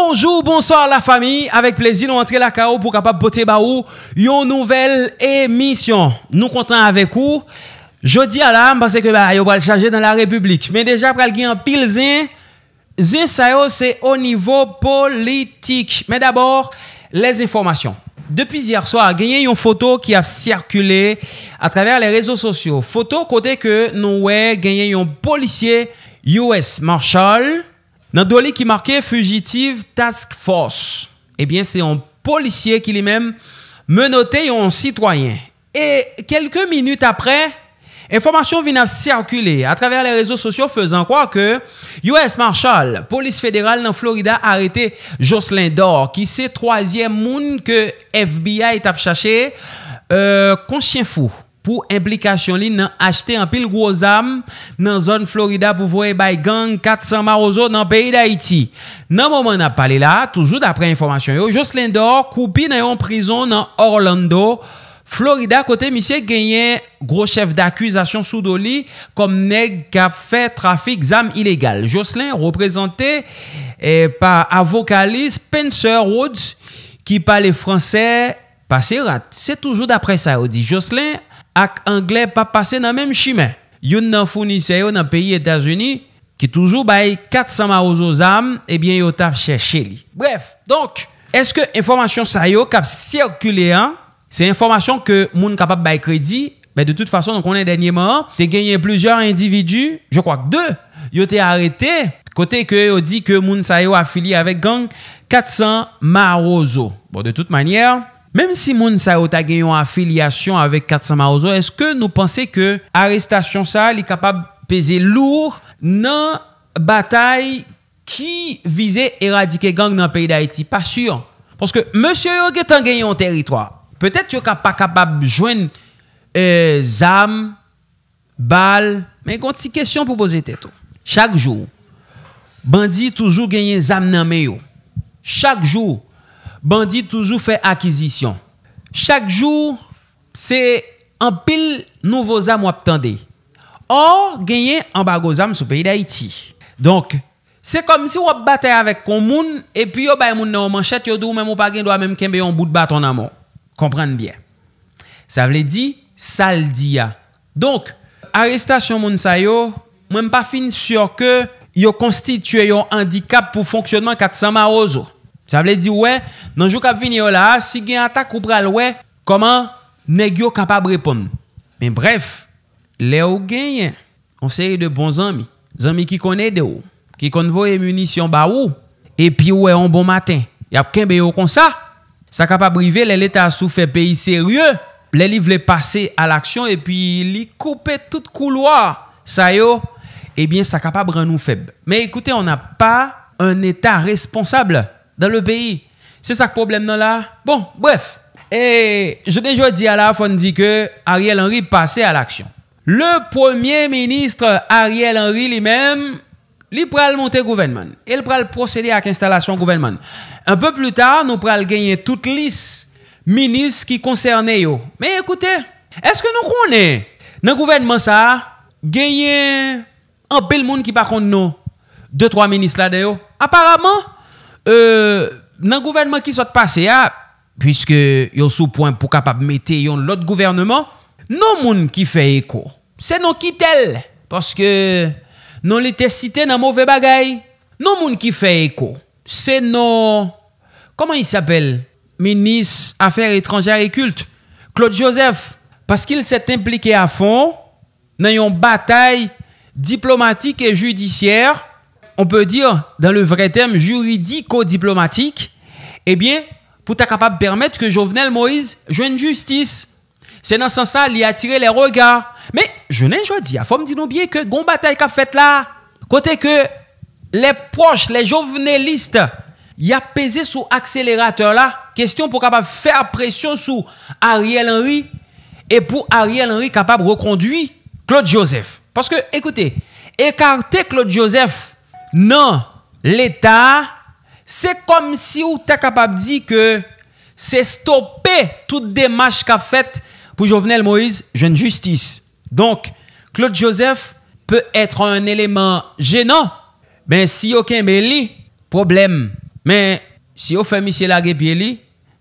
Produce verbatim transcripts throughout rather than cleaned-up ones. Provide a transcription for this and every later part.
Bonjou, bonswa la fami. Avèk plezi nou antre lakay ou pou kapab pote ba ou yon nouvèl emisyon. Nou kontan avèk ou. Jodi a la, m panse ke bagay yo pral chaje nan la repiblik. Men deja pral gen anpil zen. Zen sa yo se o nivo politik. Men dabò, les enfòmasyon. Depi yè swa, genyen yon foto ki ap sikile atravè le rezo sosyo. Foto kote ke nou wè genyen yon polisye U S Marshal nan do li ki make Fugitive Task Force. Ebyen, se yon polisye ki li menm menote yon sitwayen. E kèlke minit apre, enfòmasyon vin ap sikile atravè le rezo sosyo, fezan kwè ke U S Marshal, polis federal nan Florida, arete Jocelyn Dor, ki se twazyèm moun ke F B I t ap chache, euh, kon chyen fou pou enplikasyon li nan achte anpil gwo zam nan zòn Florida pou voye bay gang kat san Mawozo nan peyi Dayiti. Nan moman n ap pale la, toujou dapre enfòmasyon yo, Jocelyn Dor kwoupi nan yon prizon nan Orlando, Florida, kote misye genyen gwo chèf dakizasyon sou do li kòm nèg k ap fè trafik zam ilegal. Jocelyn reprezante, eh, pa avoka li Spencer Rhodes, ki pale fransè pase rat. Se toujou dapre sa yo di. Jocelyn ak anglè p ap pase nan menm chimen. Youn nan founisè yo nan peyi Etazini, ki toujou bay kat san Mawozo zam, ebyen, yo t ap chèche li. Brèf, donk, èske enfòmasyon sa yo k ap sikile an, se enfòmasyon ke moun kapab bay kredi? Men de tout fason, nou konnen dènyèman an, te genyen plizyè endividi, je crois que de, yo te arete, kote ke yo di ke moun sa yo afilye avèk gang kat san Mawozo. Bon, de tout manyè, menm si moun sa yo ta gen yon afilyasyon avèk kat san Mawozo, èske nou panse ke arestasyon sa a, li kapab peze lou nan batay ki vize eradike gang nan peyi Dayiti? Pa si. Paske mesye yo gentan gen yon teritwa. Petèt yo ka pa kapab jwenn, eh, zam, bal, men gon ti kesyon pou poze tèt ou. Chak jou, bandi toujou genyen zam nan men yo. Chak jou, bandi toujou fè akizisyon. Chak jou, se anpil nouvo zam w ap tande. Ò, genyen anbago zam sou peyi Dayiti. Donk, se kòmsi w ap batay avèk yon moun, epi yo bay moun nan yon manchèt, yo di w menm ou pa gen dwa menm kenbe yon bout baton nan men w. Konprann byen. Sa vle di, sa l di a. Donk, arestasyon moun sa yo, mwen m pa fin si ke yo konstitye yon andikap pou fonksyònman kat san Mawozo. Sa vle di, wè, nan jou k ap vini yo la a, si gen atak, ou pral wè kòman nèg yo kapab reponn. Men brèf, lè w genyen yon seri de bon zanmi, zanmi ki konn ede w, ki konn voye minisyon ba ou, epi w wè yon bon maten, y ap kenbe yo konsa, sa kapab rive lè Leta sou fè peyi serye, lè li vle pase a laksyon epi li koupe tout koulwa sa yo, ebyen, sa kapab rann ou fèb. Men ekoute, on n'a pas un État responsable dans le pays. Se sa k pwoblèm nan la. Bon, brèf. E jounen jodi a la, fò n di ke Ariel Henry pase a laksyon. Le premye minis Ariel Henry li menm, li pral monte gouvènman l. E l pral pwosede ak enstalasyon gouvènman l. Un peu plus tard, nou pral genyen tout lis minis ki konsène yo. Men ekoute, èske nou konnen nan gouvènman sa a, genyen anpil moun ki pa konn non de twa minis ladan yo? Aparaman, euh, nan gouvènman ki sot pase a, piske yo sou pwen pou kapab mete yon lòt gouvènman, non moun ki fè eko, se non Kittel, paske non li te site nan move bagay. Non moun ki fè eko, se non, comment il s'appelle? Minis Afè Etranjè e Kilt, Claude Joseph, parce qu'il s'est impliqué à fond nan yon batay diplomatik e jidisyè, on peut dire, dans le vrai terme, juridico-diplomatique, ebyen, pou ta kapab pèmèt ke Jovenel Moïse jwenn jistis. Se nan sans sa, li atire les regards. Men, jounen jodi a, fò m di nou byen ke gon batay k ap fèt la, kote ke les proches, les jovenelistes, y ap peze sou akseleratè la, kesyon pou kapab fè presyon sou Ariel Henry, e pou Ariel Henry kapab rekondui Claude Joseph. Paske, ekoute, ekate Claude Joseph nan Leta, se kòmsi w ta kapab di ke se stope tout demach k ap fèt pou Jovenel Moïse jwenn jistis. Donk, Claude Joseph peut être un élément gênant, men si yo kenbe li, pwoblèm. Men, si yo fè misye lage pye li,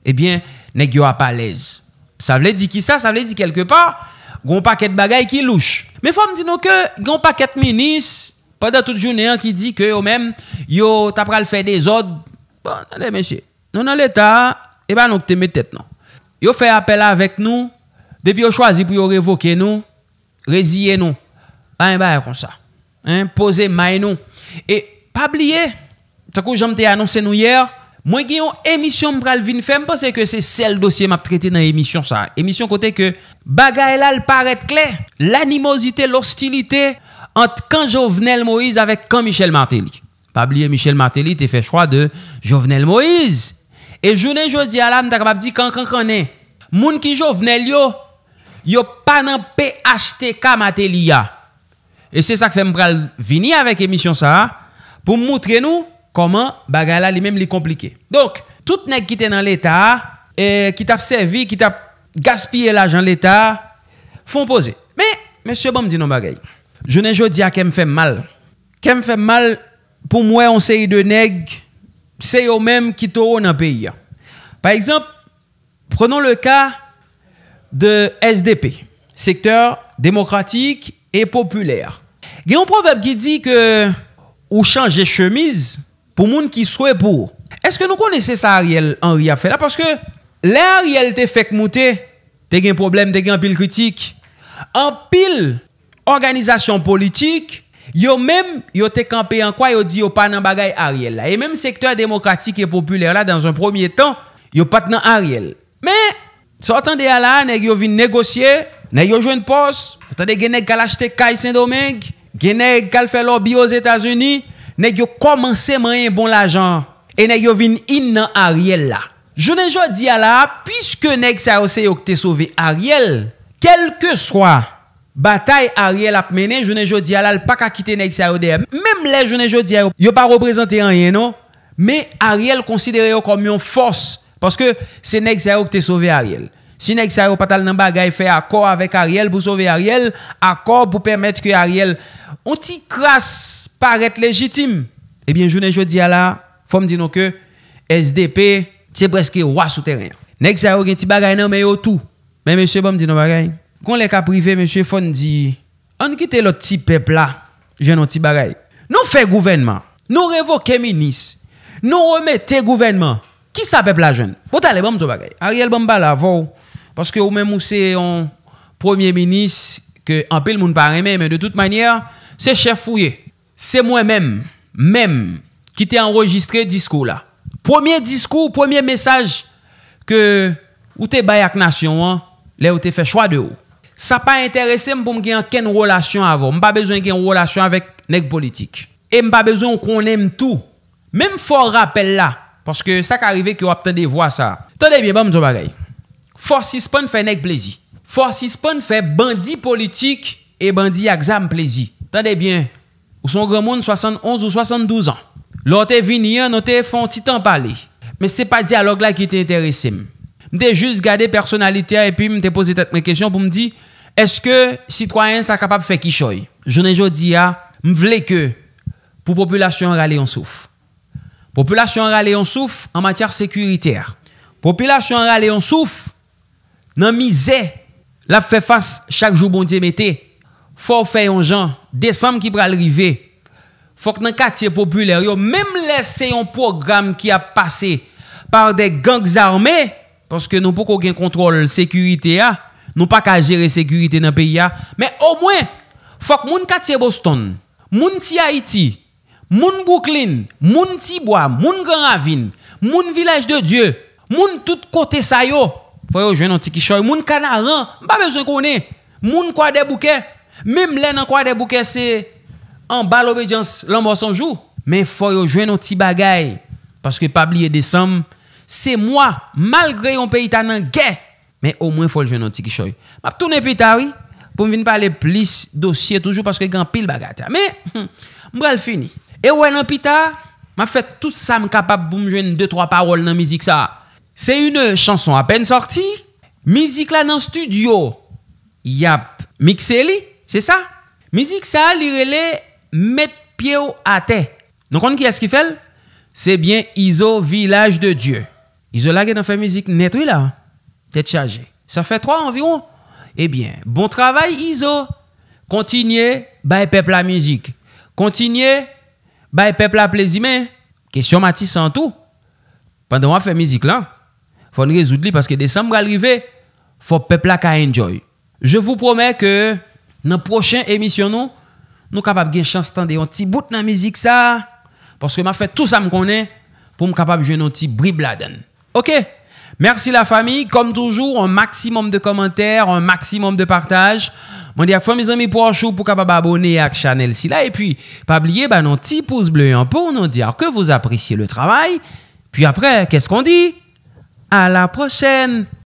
ebyen, nèg yo ap alèz. Sa vle di kisa? Sa vle di kèlkepa, gen yon pakèt bagay ki louch. Men fò m di nou ke gen yon pakèt minis, pandan tout jounen an, ki di ke yo menm, yo ta pral fè dezòd. Bon, tande, mesye. Nou nan Leta a, e pa nou ki te met tèt nou. Yo fè apèl avèk nou, depi yo chwazi pou yo revoke nou, reziye nou. Pa gen bagay konsa. Hein, poze may nou. E pa bliye, tankou jan m te anonse nou yè, mwen gen yon emisyon m pral vin fè, m panse ke se sèl dosye m ap trete nan emisyon sa. Emisyon kote ke bagay la l parèt klè, lanimozite, lostilite ant kan Jovenel Moïse avèk kan Michel Martelly. Pa bliye Michel Martelly te fè chwa de Jovenel Moïse. E jounen jodi a la, m ta kapab di kankankannen. Moun ki Jovenel yo, yo pa nan P H T K Martelly a. E se sa k fè m pral vini avèk emisyon sa a pou m moutre nou kòman bagay la li menm li konplike. Donk, tout nèg ki te nan Leta a, e ki t ap sèvi, ki t ap gaspiye lajan Leta a, fè yon poze. Men, mesye, ban m di nou yon bagay. Jounen jodi a, kè m fè m mal. Kè m fè m mal pou m wè yon seri de nèg, se yo menm ki towo nan peyi a. Pa egzanp, prenons le cas de S D P, Secteur Démocratique et Populaire. Gen yon pwovèb ki di ke ou chanje chemiz pou moun ki swe pou ou. Èske nou konnen se sa Ariel Henry ap fè la? Paske lè Ariel te fèk moute, te gen pwoblèm, te gen anpil kritik. Anpil òganizasyon politik, yo menm, yo te kanpe an kwa, yo di yo pa nan bagay Ariel la. E menm Sektè Demokratik e Popilè la, dans un premier temps, yo pa t nan Ariel. Men, sa w tande a la, nèg yo vin negosye, nèg yo jwenn pòs, ou tande gen nèg k al achte kay Sendomeng, gen nèg k al fè lòbi Ozetazini, nèg yo kòmanse manyen bon lajan, e nèg yo vin in nan Ariel la. Jounen jodi a la, piske nèg sa yo se yo k te sove Ariel, kèlkeswa batay Ariel ap mennen, jounen jodi a la, l pa ka kite nèg sa yo dèyè. Menm lè jounen jodi a yo, yo pa reprezante anyen non, men Ariel konsidere yo kòm yon fòs, paske se nèg sa yo ki te sove Ariel. Si nèg sa yo pa t al nan bagay fè akò avèk Ariel pou sove Ariel, akò pou pèmèt ke Ariel, yon ti kras parèt lejitim, ebyen, jounen jodi a la, fò m di nou ke S D P, se prèske wa sou tèren an. Nèg sa yo gen ti bagay nan men yo tou. Men mesye, ban m di nou bagay. Gon lè k ap rive, mesye, fò n di, ann kite lòt ti pèp la jwenn yon ti bagay. Nou fè gouvènman, nou revoke minis, nou remete gouvènman. Kisa pèp la jwenn? Bon, talè, ban m di w bagay. Ariel, ban m pale avè w, paske ou menm ou se yon premye minis ke anpil moun pa renmen, men de tout manyè, se chèf ou ye. Se mwen menm, menm, ki te anrejistre diskou la. Premye diskou, premye mesaj ke ou te bay ak nasyon an, lè ou te fè chwa de ou. Sa pa enterese m pou m gen ankenn relasyon avè w. M pa bezwen gen relasyon avèk nèg politik. E m pa bezwen w konnen m tou. Men m fè w rapèl la, paske sa ka rive ke w ap tande vwa sa. Tande byen, ban m di w bagay. Fò w sispann fè nèg plezi. Fò w sispann fè bandi politik e bandi ak zam plezi. Tande byen, ou se yon granmoun, swasannonz ou swasanndouz an. Lè w te vini an, nou te fè yon ti tan pale. Men se pa dyalòg la ki te enterese m. M te jis gade pèsonalite a epi m te poze tèt mwen kesyon pou m di, èske sitwayen sa kapab fè kichòy? Jounen jodi a, m vle ke pou popilasyon an rale yon souf. Popilasyon an rale yon souf an matyè sekiritè. Popilasyon an rale yon souf nan mizè l ap fè fas chak jou Bondye mete. Fò w fè yon jan, desanm ki pral rive, fòk nan katye popilè yo, menm lè se yon pwogram ki ap pase pa de gang zame, paske nou poko gen kontwòl sekirite a, nou pa ka jere sekirite nan peyi a, men omwen, fòk moun katye Boston, moun Ti Ayiti, moun Brooklyn, moun Tibwa, moun Gran Ravin, moun Vilaj de Dye, moun tout kote sa yo, fò yo jwenn yon ti kichòy. Moun Kanaran, m pa bezwen konnen. Moun Kwadèboukè, menm lè nan Kwadèboukè se anba lobedyans lanmò san jou, men fò yo jwenn yon ti bagay. Paske pa bliye desanm, se mwa, malgre yon peyi ta nan gè, men omwen fò l jwenn yon ti kichòy. M ap tounen pita, wi, pou m vin pale plis dosye toujou, paske gen anpil bagay a. Men, hmm, m pral fini. E w wè nan pita, m ap fè tout sa m kapab pou m jwenn de twa pawòl nan mizik sa a. C'est une chanson à peine sortie. Mizik la nan estidyo, y ap mikse li, se sa. Mizik sa a, li rele Met pye w atè. Nou konn kiyès ki fè l? Se byen Izo, Vilaj de Dye. Izo lage nan fè mizik nèt wi la. Tèt chaje. Sa fè twa anviwon. Ebyen, bon travay Izo. Kontinye bay pèp la mizik. Kontinye bay pèp la plezi, men kesyon Matisan tou. Pandan w ap fè mizik lan, fò n rezoud li paske desanm pral rive, fò pèp la ka enjoy. Je vous promets que nan pwochen emisyon nou, nou kapab gen chans tande yon ti bout nan mizik sa, paske m ap fè tou sa m konnen pou m kapab jwenn yon ti brib ladann. Ok? Mèsi la fami, kòm toujou, yon maksimòm de kòmantè, yon maksimòm de pataj. Mwen di ak fanmi, zanmi, pwòch ou pou kapab abone ak chanèl sila, epi pa bliye ba nou ti pous ble an pou nou di ke vous appréciez le travail. Puis après, qu'est-ce qu'on dit? À la prochaine!